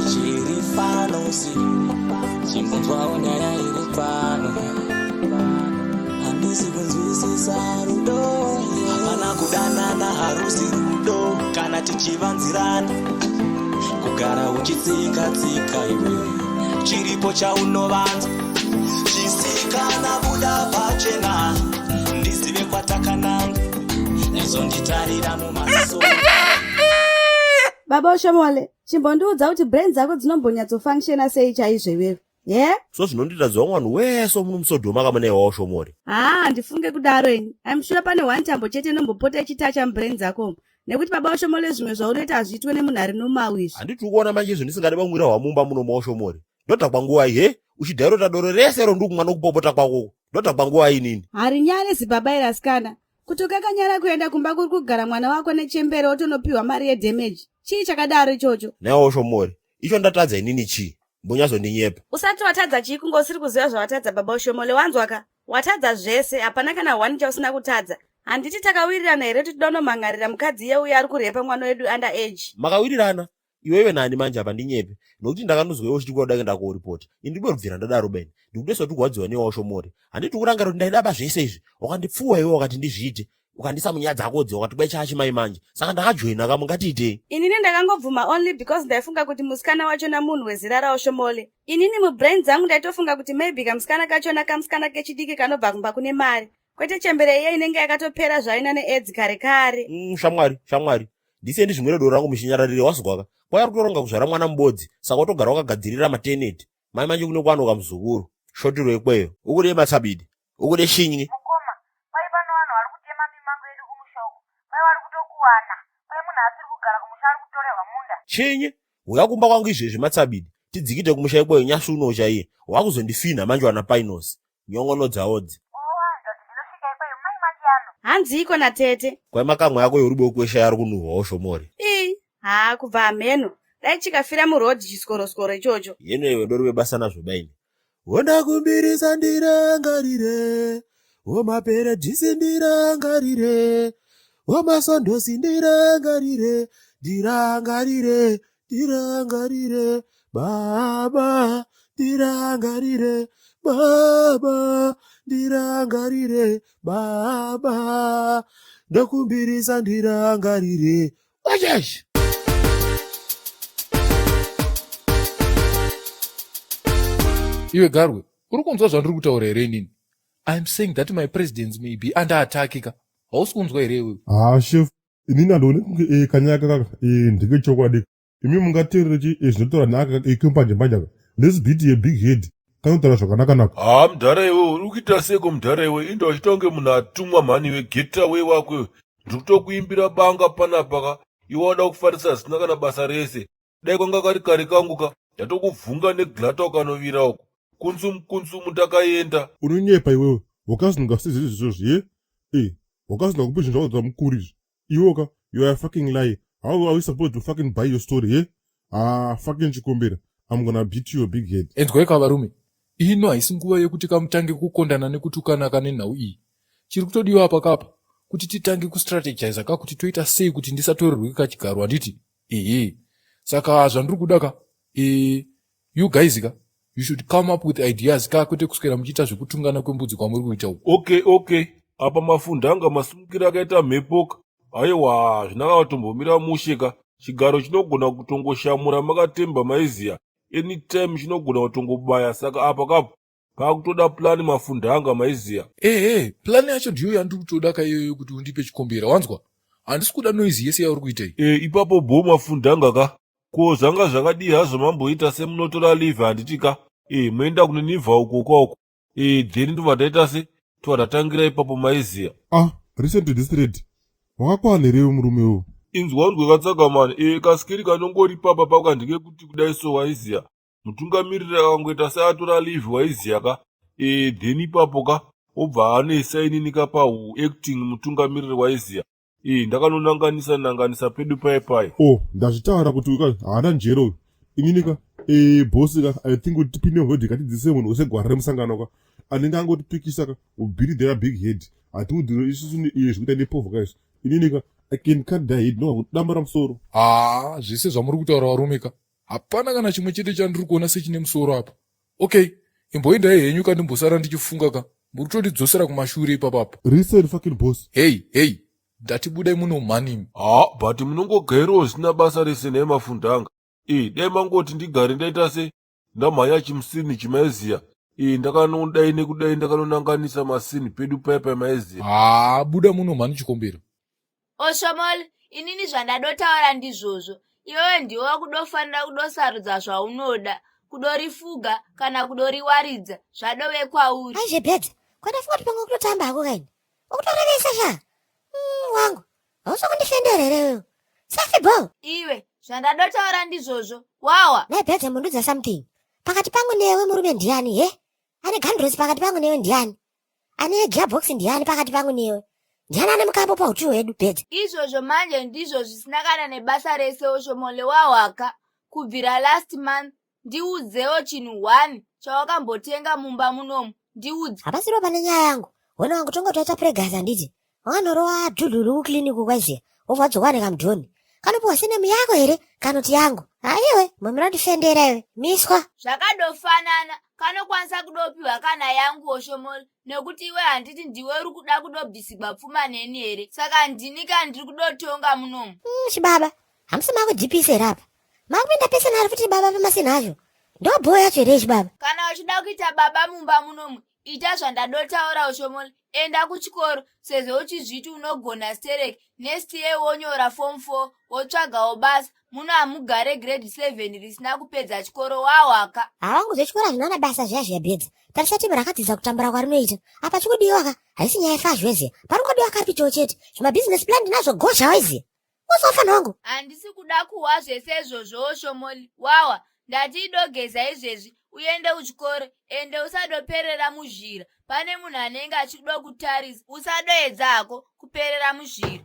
Chiri pano si chimbonzwawo nyaya iri pano. Handisi kunzwisisa rudo. Hapana kudanana, harusi rudo kana tichivanzirana. Kugara uchitsika tsika iwe, chiripo chaunovanza. Chisikana, buda pachena ndizive kwatakananga, nezonditarira mumaso. Baba Ushomole, chimbondiudza kuti brain dzako dzinombonyatsofunctiona sei chaizvo iwewe, ye? So zvinonditadzawo mwanhu wese muno musodhoma kamwe naiwawo Shomori. Haa, handifunge kudaro ini. I'm sure pane one tambo chete inombopota ichitacha mubrain dzako, nekuti baba Ushomole, zvimwe zvaunoita hazviitwe nemunhu ari normal izvi. Handiti ukuona manje izvo ndisingade bamwira hwamumba muno maoshomori? Ndodhakwa nguwai he uchidhairota doro rese ro ndikumwa nokupopota kwakoko? Ndodhakwa nguwai inini? Harinyare zibaba iri, asikana. Kuti ukakanyara kuenda kumba kuri kugara mwana wako nechembere, wotonopiwa mari yedamage, chii chakadaro ichocho? Naiwawo Shomori, icho ndatadza inini chii? Mbonyazondinyepa. Usati watadza chii kunge usiri kuziva zvawatadza, baba Ushomole? Wanzwaka, watadza zvese, hapana kana one chausina kutadza. Handiti takawirirana here kuti toda kunomhangarira mukadzi iye uye ari kurepa mwana wedu under age? Makawirirana iwewe nani manje? Apa ndinyepe, nokuti ndakanozwa iwe uchiti kuda kuenda koripota. Ini ndibobvira ndadaro bene ndikutesa kuti kurwadziwa newawo Shomori. Handiti kurangarira kuti ndaidaba zvese izvi? Wakandipfuwa iwe, wakati ndizviite, ukandisa munyaya dzakodzi, wakati kwechachi mai manje, saka ndakajoina kamwe, ngatiitei. Inini ndakangobvuma only because ndaifunga kuti musikana wachona munhu wezera raOshomole. Inini mubrain dzangu ndaitofunga kuti maybe kamusikana kachona kamusikana kechidiki kanobva kumba kune mari, kwete chembere iye inenge yakatopera zvaina neaids kare kare. Shamwari, shamwari, ndisiye ndizvimwire doro rangu muchinyararire, wazwaka? Kwaya kutoronga kuzvara mwana mubodzi, saka utogara wakagadzirira mateneti. Mai manje kune kwanoka muzukuru shotiro ikweyo, ukude matsabidi, ukude shinyi. Mukoma, kwai pano vanhu vari kutema mimango yedu kumusha uku. Kwai vari kutokuwana. Kwai munhu asiri kugara kumusha ari kutorerwa munda. Chinyi? Uya kumba kwangu izvezvi, matsabidi, tidzikite kumusha ikweyo nyasi uno chaiye. Wakuzondifina manje, wana painos nyongono dzawodzi. Owanzati ndinosvika ikweyo mai manje ano. Hanziiko natete? Kwai makamwe ako yorubokwesha yari kunhuhwawo, Shomori. Ii, haa, kubva hameno, dai chikafira murodhi chiskoroscoro ichocho. Yeno iwe dori webasa nazvo baini. Wondakumbirisa ndirangarire, womaperedhisi ndirangarire, womasondosi ndirangarire, ndirangarire, ndirangarire baba, ndirangarire baba, ndirangarire baba, ndokumbirisa ndirangarire wacheshi. Iwe Garwe, uri kunzwa zvandiri kutaura here inini? I'm saying that my presidents may be under attack ka. Hausi kunzwa here iwewe? Haa chef, inini handioni kunge kanyaya kaka ndeke chokwadi. Imi mungateerere chi zvinotaura neaka kembanje mbanje aka? Let's beat a big head kanotaura zvakanaka-naka. Haa mudhara iwe, uri kuita seko mudhara iwe? Inda uchiita kunge munhu atumwa mhani iwe. Getaway wako iwe, ndiri kutokuimbira banga panapa ka. Iwe wada kufarisa zvisina kana basa rese. Dai kwanga kari kare kangu ka, ndatokuvhunga neglata ukanovira uko kunsumu kunsumu ndakaenda. Unonyepa iwewe, wakazinonga sei izvozvi ye? Wakazinonga kupi zvinhu zvako zvamukuru izvi iwoka? You are a fucking lie. How are we supposed to fucking buy your story ye? Ah, fucking chikombera, I'm gonna beat you, big head. Enzwai ka varume, ino haisi nguva yekuti kamutange kukondana nekutukana nenhau iyi. Chiri kutodiwa apa kapa kuti titange kustrategiza ka kuti toita sei kuti ndisatorerwe kachigaro, handiti? Ehe, saka zvandiri kuda ka, you guys ka, you should come up with ideas ka, kwete kuswera muchiita zvekutungana kwembudzi kwamuri kuita uku. Okay, apa mafundanga masumukiro akaita mhepo ka. Aiwa, zvinaka kutombomira mushe ka. Chigaro chinogona kutongoshamura makatemba maiziya, anytime chinogona kutongobaya, saka apa kapo pakutoda plan, mafundanga maiziya. Ehe, plan yacho ndiyo yandiri kutoda ka iyoyo, kuti undipe chikombera, wanzwa? Handisi kuda noise yese yauri kuita iyi. Ipapo bo mafundanga ka. Ko zvanga zvakadii hazvo mamboita semunotora leave, handiti ka? Moenda kunonivha uko kwauko, then ndobva taita se tobva tatangira ipapo maiziya. Ah, listen to this lady. Wakakwana here iwe murume iwe? Inzwa unzwe katsaka mani. Kasikiri kanongori papa paka ndekekuti kudai so waiziya, mutungamiriri akangoita seatora leave waiziya ka, then ipapo ka obva anoisa inini ka paacting mutungamiriri waiziya. Ndakanonanganisa nanganisa pedu pai pai. Oh, ndazvitaura kuti uyu ka haana njere uyu. Inini ka, boss ka, I think kuti tipinde muhodhi katidzidzise munhu wese gwara remusangano ka. Anenge angotipikisa ka, ubhiri their big head. Hatiudzire isusu iye zvekuita nepovho ka izvi. Inini ka, I can cut their head, ndokudambura musoro. Haa, zvese zvamuri kutaura varume ka. Hapana kana chimwe chete chandiri kuona sechine musoro apa. Okay, imboendai henyu ka ndimbosara ndichifunga ka. Muri kutondidzosera kumashure ipapapa. Listen fucking boss. Hey, hey, ndati budai muno mhani imi. Ha, but munongogairawo zvisina basa rese nhai mafundanga. E, dai mangoti ndigare ndaita se ndamhanya chimusini chimaiziya. E, ndakanodai nekudai ndakanonanganisa masini pedu paya paya maiziya. Haa, buda muno mhani chikombera. Oshomol, inini zvandadotaura ndizvozvo. Iwewe ndiwe wakudofanira kudosarudza zvaunoda, kudorifuga kana kudoriwaridza, zvadove kwauri. Aizve bedza, kwandafunga kuti pamwe kutotamba hako kaini. Ukutorevesa sha. Wangu, hausi kundifendera here iwewe? Safi bho. Iwe, zvandadotaura ndizvozvo. Wawa. Nhai bedza mundiudza something. Pakati pangu newe murume ndiani he? Ane gandrosi pakati pangu newe ndiani? Ane gearbox ndiani pakati pangu newe? Ndiani ane mukambo pautu hwedu bedza? Izvozvo manje ndizvo zvisina kana nebasa rese Oshomole wawaka. Kubvira last month ndiudzewo chinhu one chawakambotenga mumba munomu ndiudze. Hapasiriwo pane nyaya yangu. Hona wangu tonga taita pregazi handiti? Wakanorowa dhudhuru kuclinic kwaiziya wobva wadzoka ane kamudhoni. Kanopiwa senemu yako here kanoti yangu? Haiwe, mumira ndifendera iwe. Miswa. Zvakadofanana kanokwanisa kudopiwa kana yangu Oshomole nekuti iwe handiti ndiwe uri kuda kudobvisigwa pfuma neni here saka ndini ka ndiri kudotonga munomu. Chibaba, hamusi makudhipisa here apa? Makupinda pese naro futi baba pamasinhi acho. Ndobhoo yacho here chibaba? Kana uchida kuita baba mumba munomu ita zvandadotaura Oshomole enda kuchikoro sezvo uchizviti unogona sterek next year wonyora form 4 wotsvagawo basa muno hamugare grade 7 risina kupedza chikoro wawaka. Hawangu zvechikoro hazvina na basa zviya zviya bedza. Tarisa timu rakadzidza kutambura kwarinoita. Apa chikudiwa ka haisi nyaya yefazvo yeziya. Parikodiwa capital chete. Zvima business plan ndinazvo gozha waiziya. Uzofa wangu. Handisi kuda kuhwa zvese izvozvo Oshomoli. Wawa, ndati idogeza izvezvi uende kuchikoro ende usadoperera muzhira. Pane munhu anenge achikuda kutarisa. Usadoedza hako kuperera muzhira.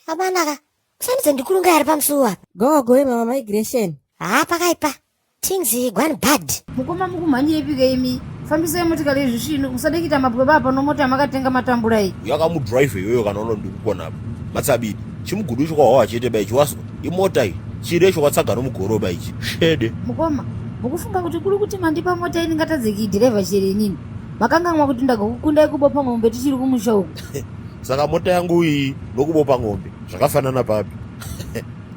Hapana ka. Usandidze ndikurunga yari pamusuwo apa. Gogo mama migration. Haa pakaipa. Things gone bad. Mukoma mukumhanyirepiko imi? Fambisai motikari yezvisvinu musade kuita mabwe baba nomota yamakatenga matambura iyi. Yakamudrive iyoyo kana uno ndikukona apa. Matsabidi, chimugudu icho kwahwawa chete ba ichi waswa. Imota iyi. Chiri icho kwatsaga nomugoro ba ichi. Shede. Mukoma, mukufunga kuti kuri kuti mandipa mota ini ngatadze kuidhiraivha chero inini? Makanganwa kuti ndagokukundai kubopa ng'ombe tichiri kumusha uku. Saka mota yangu iyi nokubopa ng'ombe zvakafanana papi?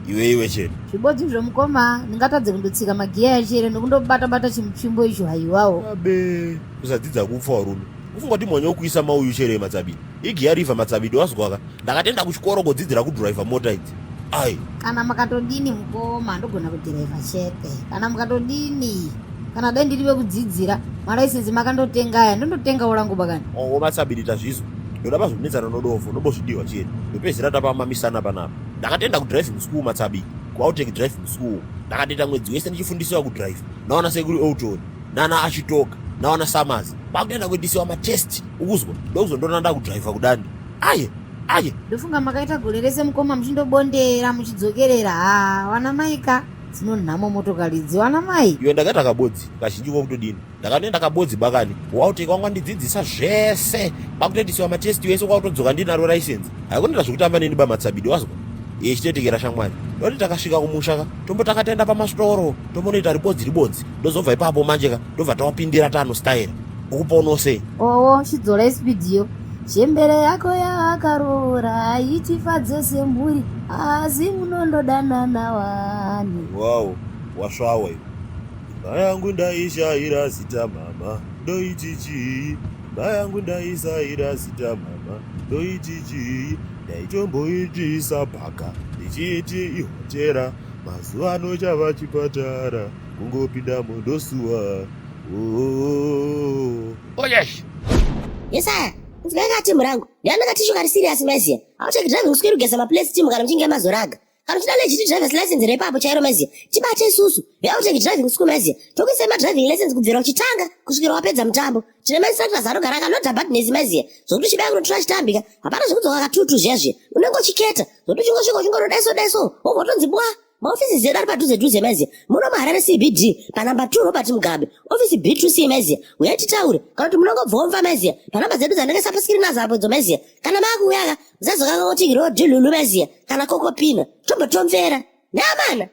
Iwe iwe chete. Zvibodzi zvomukoma, ndingatadze kundotsika magiya yachere nokundobata-bata chimutsvimbo icho haiwawo. Abe, usadzidza kupfa warume. Kufunga kuti mwanya wokuisa mauyu chere matsabidi. Igiya river matsabidi wazwaka. Ndakatenda kuchikoro kodzidzira kudriver mota idzi. Ai. Kana makatodini mukoma, ndogona kudhiraivha chete. Kana mukatodini, kana dai ndiri vekudzidzira, malaisensi makandotenga aya, ndondotengawo rangu bakani. Owo matsabidi tazvizwa. Ndoda pazvonetsana nodofo, ndombozvidiwa chete. Ndopedzisira tapamamisana panapa. Ndakatenda kudriving school matsabidi. KuOutake driving school. Ndakatoita mwedzi wese ndichifundisiwa kudrive. Naona sekuri Elton, nana Achitoga, naona Summers. Kwakutoenda kuitisiwa matest ukuzwa. Ndokuzondoona ndakudriver kudandi. Aye, aye. Ndofunga makaita gore rese mukoma muchindobondera muchidzokerera. Haa, wana maika dzinonhamo motokari idzi wana mai. Iwe ndakaita kabodzi kazhinji kwakutodini. Ndakatoenda kabodzi bakani. Wauteka wanga ndidzidzisa zvese. Kwakutoitisiwa matest wese kwakutodzoka ndinaro license. Haikona zvekutamba neni ba matsabidi wazwa. Iye chitetekera shamwari. Ndoti takasvika kumusha ka. Tombo takatenda pamasitoro. Tombonoita ribodzi ribodzi. Ndozobva ipapo manje ka. Ndobva tawapindira tano style. Ukupa unose. Owo, chidzorai speed yo. Chembere yako yawakaroora haitifadze semhuri asi munondodanana wani. Wow, wasvawa iwe. Imba yangu ndaishaira zita mama, ndoiti chii? Imba yangu ndaisaira zita mama, ndoiti chii? Ndaitomboitisa bhaka ndichiiti ihotera, mazuva ano chava chipatara, kungopindamo ndosuwa. Oh. Oh yes. Yesaya, nzwai timu rangu. Ndiani katishu kari serious maiziya. Aucheki driving school kugeza maplace team kana muchinge mazoraga. Kana uchida legit driver's license repapo chairo maiziya. Tibate isusu. Veaucheki driving school maiziya. Tokuisai madriving lessons kubvira uchitanga kusvikira wapedza mutambo. Tine mainstructors anogara akanoda badness maiziya. Zvokuti uchibaya kunotora chitambika. Hapana zvekudzoka katutu zviya zviya. Unenge uchiketa. Zvokuti uchingosvika uchingorodaiso daiso. Wobva watonzi bwa. Maofisi edu ari padhuze dhuze maiziya. Muno muHarare CBD panamba 2 Robert Mugabe. Ofisi B2C maiziya. Uyai titaure. Kana kuti munongobvomva maiziya. Panamba dzedu dzanenge sapaskiri nadzo apo idzo maiziya. Kana maakuuya ka musazokanganwa kuti road lulu maiziya. Kana kokopina. Tombotomvera. Neamana.